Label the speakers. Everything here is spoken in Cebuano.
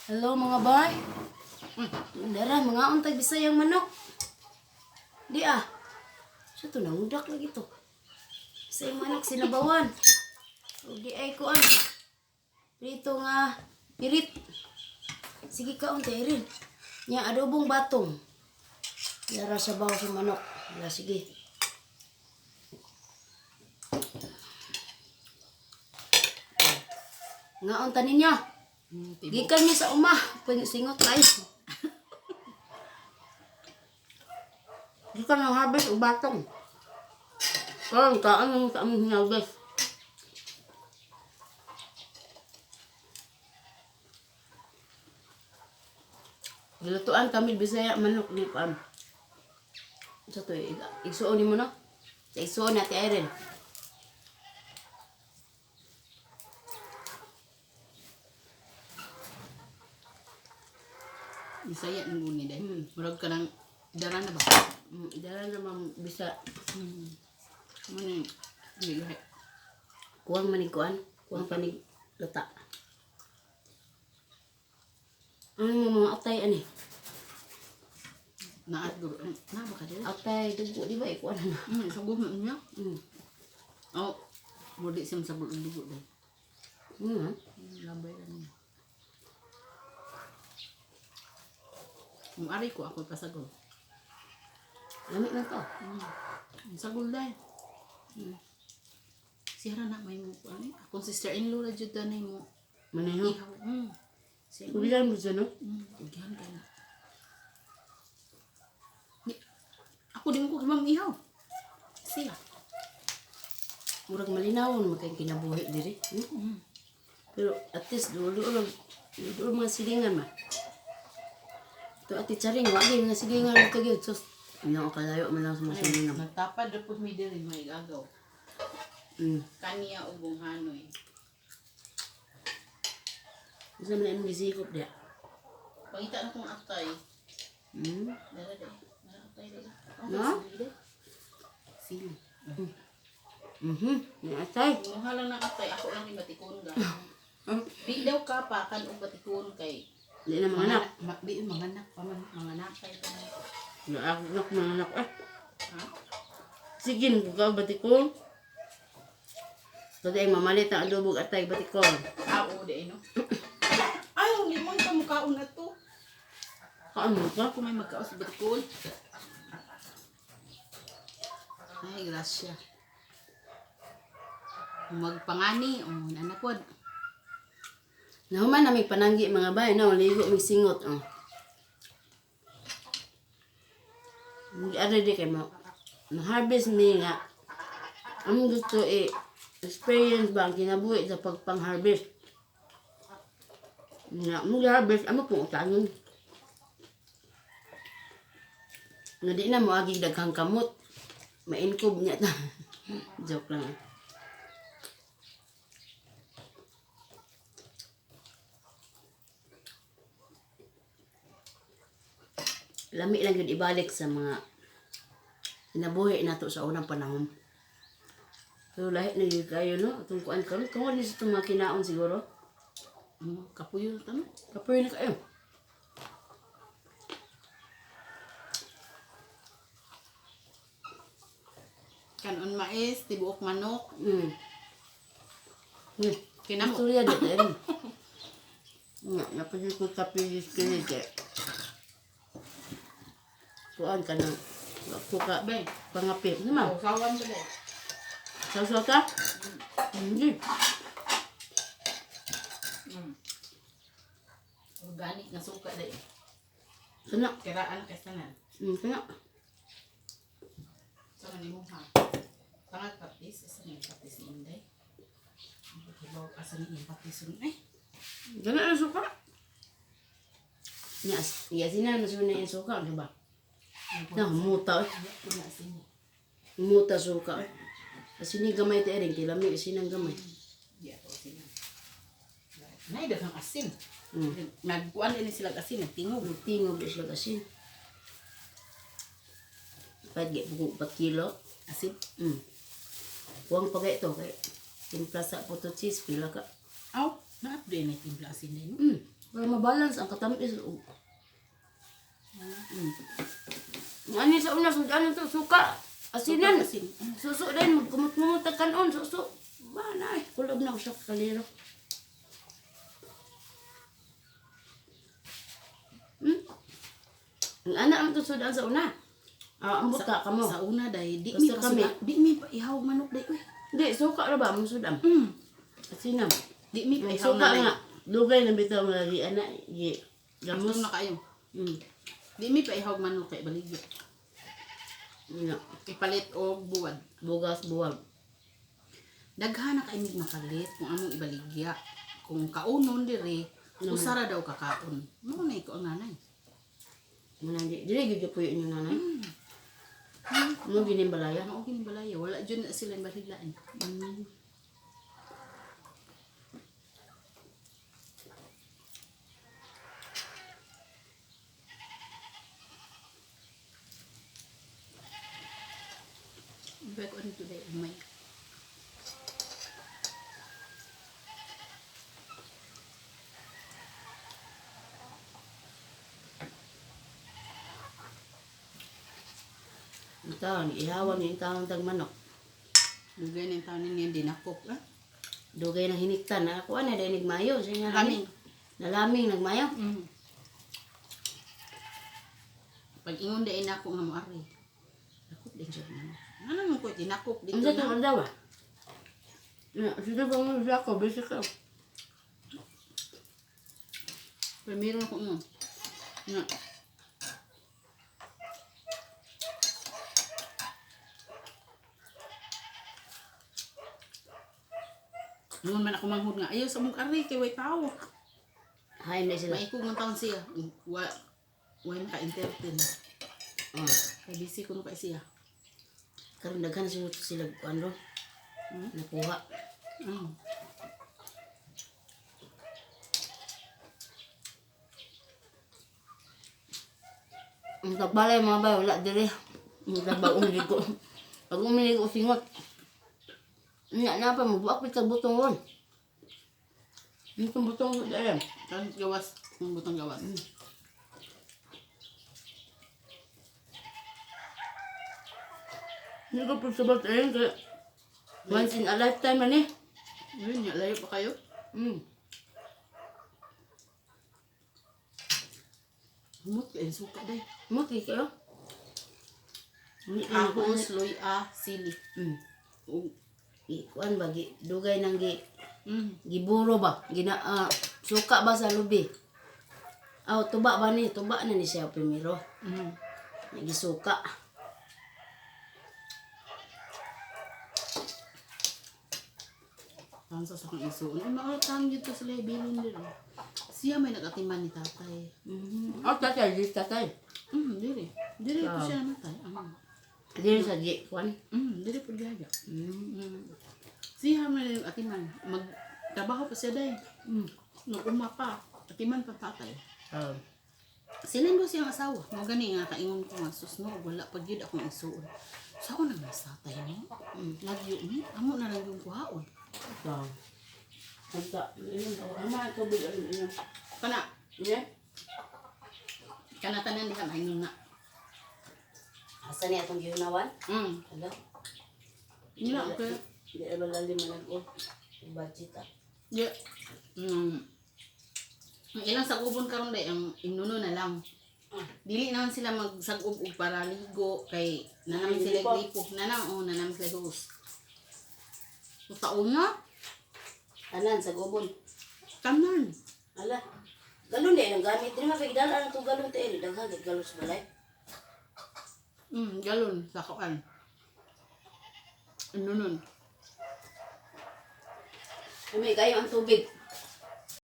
Speaker 1: Hello, mga bay. Dara, mga untag Bisayang manok. Di ah. Sa to nangudak lagi to. Bisayang manok sinabawan. O di ay kuan. Rito nga pirit. Sige ka unta Erin. Nya adobong batong. Dara sa baw sa manok. Wala, sige. Nga unta ninyo. Gikan mi sa uma, singot tayo. Gikan ang harvest ug batong. Karon kaan mo sa among hinarvest. Gilutuan kami Bisaya manok di pa. Sa to igsuon nimo, no? Sa igsuon na ti Irene.
Speaker 2: Bisaya nang guni dai. Murag ka nang dara na ba?
Speaker 1: Dala na ma'am bisa.
Speaker 2: Mo ni dili lahi.
Speaker 1: Kuwang manig kuan, kuwang panig luta. Ano mo mga atay ani?
Speaker 2: Naat guro. Na ba ka dili?
Speaker 1: Atay dugo di ba ikuan na.
Speaker 2: Saguh man niya. Oh, mo di siya sa dugo dai. Lambay ra niya. Kung ari ko ako pasagol.
Speaker 1: Lami man to.
Speaker 2: Ang sagol dai. Siya ra na may mo ani. Akong sister-in-law ra jud tanay mo.
Speaker 1: Maneho.
Speaker 2: Ihaw. Siya.
Speaker 1: Ubilan mo siya, no?
Speaker 2: Ugihan ka na. Ako din ko kimam ihaw. Siya.
Speaker 1: Murag malinawon man kay kinabuhi diri. Pero at least dulo dulo dulo mga silingan ma. To ati Charing, wa gyud mga silingan dito gyud. Sus, ano kalayo man lang sa mga silingan.
Speaker 2: Nagtapad ra pud mi diri may agaw. Kaniya ug hanoy.
Speaker 1: Isa man ang gisikop diya.
Speaker 2: Pangita na kong atay. Dara dai. Dara atay dai.
Speaker 1: No?
Speaker 2: Sili.
Speaker 1: May atay.
Speaker 2: Muha lang ng atay ako lang ni batikon ga. Di daw ka pa kan og batikon kay
Speaker 1: Di na mga anak.
Speaker 2: Ma, di mga anak pa man mga anak kay pa man.
Speaker 1: Di ako nak mga anak eh.
Speaker 2: Ha?
Speaker 1: Sige, ka batikon. So, di ay mamalit ang adobog atay batikon.
Speaker 2: Ah, oo, di no. Ay, hindi mo ito mukhaon na to.
Speaker 1: Kaan mo ka?
Speaker 2: Ako may magkaos sa batikon. Ay, grasya. Magpangani, oh, nanakod.
Speaker 1: Nahuman na may pananggi mga bay, no? Ligo may singot, oh. Mag-ari di kay mo. Ma-harvest mi nga. Ang gusto eh, experience ba ang kinabuhi sa pagpang-harvest? Nga, mag-harvest, amo pong utanon. Nga di na mo agig daghang kamot. Mainkob niya ta. Joke lang. Ah. Lami lang yun ibalik sa mga kinabuhi nato sa unang panahon. Pero lahi na yun kayo, no? Itong kuan karon, kung ano sa itong mga kinaon siguro.
Speaker 2: Kapuyo na tamo.
Speaker 1: Kapoy na kayo.
Speaker 2: Kanon mais, tibuok manok. Kinamo.
Speaker 1: Istorya dito rin. Nga, napagod ko kapilis kilig eh. Kuan ka ng kuka
Speaker 2: Bay,
Speaker 1: pangapit. Ano ma?
Speaker 2: usawan ba dai?
Speaker 1: Sausaw ka? Hindi.
Speaker 2: Organic na suka dai.
Speaker 1: Sana.
Speaker 2: Kiraan kay sanan.
Speaker 1: Sana.
Speaker 2: Sa man imong ha. Tangat patis, asa ni patis ni Inday. Hibaw asa ni iyang patis nun eh.
Speaker 1: Gana na suka. Nya, ya sina na suna yung suka, di ba? Na, humuta eh.
Speaker 2: Kuna sini.
Speaker 1: Humuta suka eh. Kasi ni gamay ta rin, kay lami kasi nang gamay.
Speaker 2: Di ako sina. Nay daghang asin. Nagkuan din sila asin, nagtingog.
Speaker 1: Tingog di sila asin. Pag buko pa kilo.
Speaker 2: Asin.
Speaker 1: Huwag pa kayo ito. Kay timpla sa puto cheese, pila ka.
Speaker 2: Aw, na-update na timpla asin din. No?
Speaker 1: Para mabalance ang katamis. Ano sa una, sudan to, suka. Asinan.
Speaker 2: Suka, asin.
Speaker 1: Suso din, magkumot-kumot ang kanon, suso. Ba na eh, kulob na ako sa kaliro. Hmm? Ang anak mo to sudan sa una. Ah, ambot ka kamo.
Speaker 2: Sa una day, di mi
Speaker 1: Basta kami.
Speaker 2: kami. Di mi pa ihaw manok day uy.
Speaker 1: Di, suka ra ba mo sudan? Asinan.
Speaker 2: Di mi pa ihaw
Speaker 1: Suka
Speaker 2: na day.
Speaker 1: nga. Dugay na bitaw nga lagi ana gi
Speaker 2: Gamos
Speaker 1: gamos.
Speaker 2: na kayo. Di mi pa ihaw manok kay baligya.
Speaker 1: Nga.
Speaker 2: Ipalit og buwad.
Speaker 1: Bugas buwag.
Speaker 2: Daghan na kay mig makalit kung among ibaligya. Kung kaunon dire, usara daw kakaon. Mao na iko ang nanay.
Speaker 1: Muna di dili gyud puyo inyo nanay. Mo gining balaya.
Speaker 2: Mao gini balaya, wala jud na sila baliglaan. Back on today, umay.
Speaker 1: Itaon, ihawan ni taon tag manok.
Speaker 2: Lugay na yung taon ninyo, dinakop. Ah?
Speaker 1: Dugay na hiniktan na ako ana dai nagmayo sa nga
Speaker 2: Laming.
Speaker 1: Nalaming nagmayo.
Speaker 2: Pag ingon dai nako nga moari. Nakop din siya na. Ano mo ko dinakop dito
Speaker 1: Unsa tong
Speaker 2: na.
Speaker 1: adlaw ah? Na, sige ba mo siya ko basic ka.
Speaker 2: Primero ako mo. Nga. Ingon man ako manghud nga ayaw sa mong ari kay way tao.
Speaker 1: Hay na sila.
Speaker 2: Maikog man taon siya. Wa wa maka-entertain. Kay busy kuno kay siya.
Speaker 1: Karon daghan sila sila kuan ro. Nakuha. Ang tagbalay mga bay wala diri. Ang tagbag ligo. Pag umilig o singot. Nya na pa mabuak bitag butong ron. Itong butong dere.
Speaker 2: Tan gawas, ang butang gawas.
Speaker 1: Hindi ko po sabot ayun kaya once in a lifetime man eh.
Speaker 2: Yun, nga, layo pa kayo. Humot kayo, suka day.
Speaker 1: Muti kayo. Hindi ko na
Speaker 2: Ahos, loy-a, sili. Ug
Speaker 1: Ikuan ba gi dugay nang gi giburo ba gina suka ba sa lubi. Aw tuba ba ni tuba na ni siya primero. Nagisuka.
Speaker 2: Tansa sa kong isuon. Ay, maulatan dito sila ibilin din. Siya may nagatiman ni tatay.
Speaker 1: Oh, tatay, di tatay.
Speaker 2: Dili. Dili po siya namatay. Ah.
Speaker 1: Dili sa gi kuan.
Speaker 2: Dili po gaya. Siya may nagatiman. Magtrabaho pa siya day. Nag-uma pa. Atiman pa tatay. Sila ba siyang asawa? Mo gani nga kaingon ko nga sus no, wala pa gyud akong isuon. Sa ako nang nasatay no. Lagyo ni, amo na lang yung kuhaon.
Speaker 1: Anta, yun, ama tubig ano yun.
Speaker 2: Kana,
Speaker 1: Yeah.
Speaker 2: kana tanan diha maingon nga.
Speaker 1: Asa ni atong gihunawan? Ala.
Speaker 2: Nila okay.
Speaker 1: Di ba lalim man og budget ah.
Speaker 2: Yeah. Ang ilang sagubon karon day ang inuno na lang. Dili naman sila magsag-ub og para ligo kay nanaman sila
Speaker 1: Gripo.
Speaker 2: gripo. Nanam oh, nanaman sila hose. Taon na,
Speaker 1: Tanan sa gubon.
Speaker 2: tanan.
Speaker 1: Ala. Galon di ang gamit diri mapigdala ang tong galon tail daghan kay galon sa balay.
Speaker 2: Galon sa kuan. Inunon.
Speaker 1: Umi kayo ang tubig.